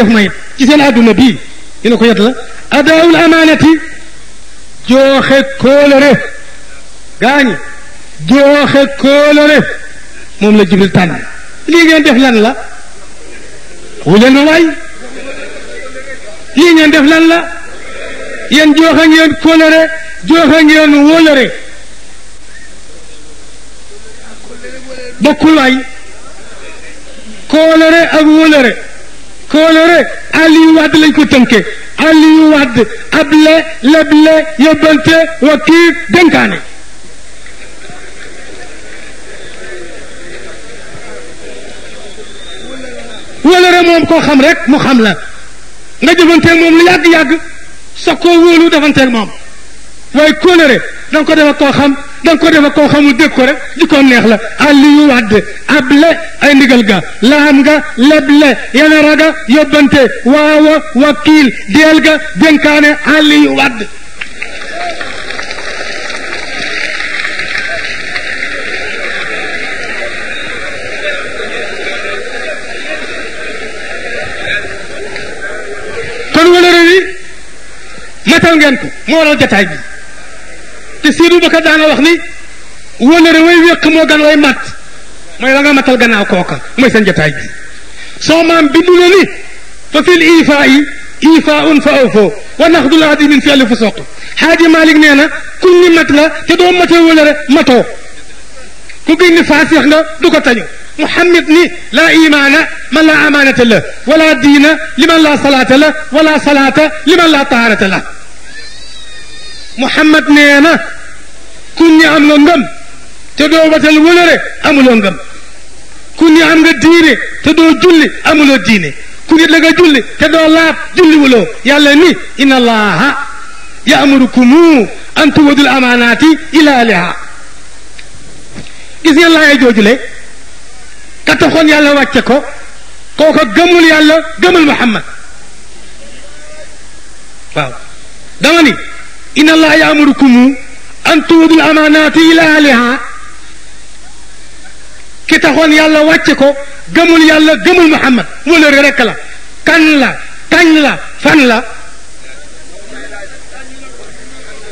def ma it ci seen àdduna bii ñu ne ko yet la adaawul amaanati jooxe kóolare gaañi jooxe kóolare moom la Jibril tànn lii ngeen def lan la wuleen ma waay lii ngeen def lan la yéen jooxe ngeen kóolare jooxe ngeen wóolare bokkul waay kóolare ak wóolare kóolare Aliou Wade lañ ko tënke Aliou Wade able leble yóbbante wakiil dénkaane wóolare moom koo xam rek mu xam la nga jëfanteeg moom lu yàgg-yàgg soog koo wóolu defanteeg moom waaye kóolare da nga ko def ak koo xam da nga ko def ak koo xamul dégg ko rek di ko neex la Aliou Wade able ay ndigal ga laam nga leble yanara ga yóbbante waawa wakiil deel ga dénkaane Aliou Wade kon wóolare wi matal ngeen ko moo waral jataay bi te Sidou Bakar daana wax ni wóolare way wéq moo gan way mat mooy la nga matal gannaaw kooka mooy seen jataay bi soo maam bindu na ni fa fil ifaa yi ifaun fa awfoo wa naxdul ahdi min fi'li fu soq Xaaji Malik nee na kuñ ni mat la te doo matee wóolare matoo ku gën ni faasix nga du ko tañu Muhammad ni laa imaana man laa amaanata la wala diina liman laa salaata la wala salaata liman laa taharata la Muhammad nee na ku ñi am nga ngëm te doo watal wóolare amuloo ngëm ku ñi am nga diine te doo julli amuloo diine ku nit la nga julli te doo laab julli wuloo yàlla ni inna allaha ya'murukumu an tuwadul amaanaati ila ahliha gis ngeen laay joojule ka taxoon yàlla wàcce ko kooka gëmul yàlla gëmul Muhammad waaw dama ni inna allaha ya'murukumu an tuwadul amaanaati ila ahliha ki taxoon yàlla wàcce ko gëmul yàlla gëmul Muhammad wóolare rekk la kan la kañ la fan la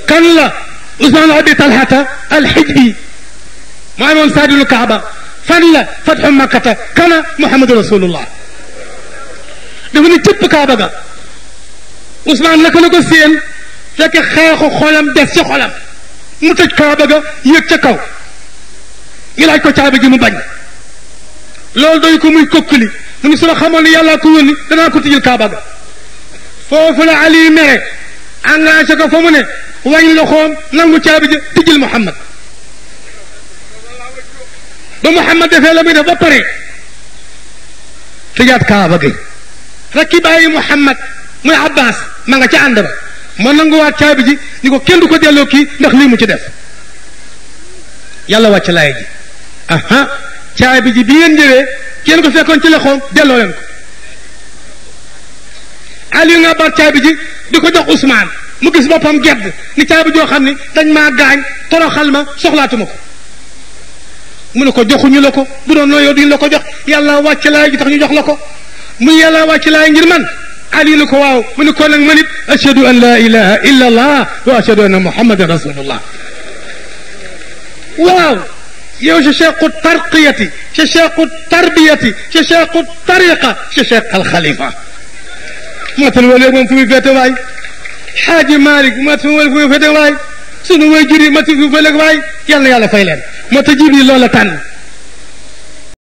kan la Usmaan abi Talhata al-Hijbi moo amoon saadul Kaaba fan la fatxu Makkata kana Muhammadu Rasulullah dafa ni cëpp Kaaba ga Usmaan naka la ko séen fekk xeexu xolam des ci xolam mu tëj Kaaba ga yëg ca kaw ñu laaj ko caabi ji mu bañ loolu doy ko muy kokkali mu ni su la xamoon ne yàllaa ko yónni danaa ko tijjil Kaaba ga foofu la Ali mere engagé ko fa mu ne wañ loxoom nangu caabi ji tijjil Muhammad ba Muhammad defee la muy def ba pare tëjaat Kaaba gi rek ki bàyyi Muhammad muy Abbas ma nga ca ànd ba ma nanguwaat caabi ji ni ko kenn du ko delloo kii ndax lii mu ci def yàlla wàcc laay ji aha caabi ji bi ngeen ñëwee kenn ko fekkoon ci loxoom delloo leen ko Aliou nga bar caabi ji di ko jox Ousmane mu gis boppam gedd ni caabi joo xam ni dañ maa gaañ toroxal ma soxlaatuma ko mu ne ko joxuñu la ko bu doon nooyoo duñ la ko jox yàlla wàcc laay ji tax ñu jox la ko muy yàlla wàcc laay ngir man Ali ne ko waaw mu ne ko nag man it ashhadu an la ilaha illa allah wa ashhadu anna muhammadan rasulullah waaw yow sa cheikhu tarqiyati sa cheikhu tarbiyati sa cheikhu tariqa sa cheikh alxalifa matal wala moom fu muy féete waay Xaaji Malik matal wala fu muy féete waay sunu way juri matal fu mu féete waay yal na yàlla fay leen moo tax Jibril loola tànn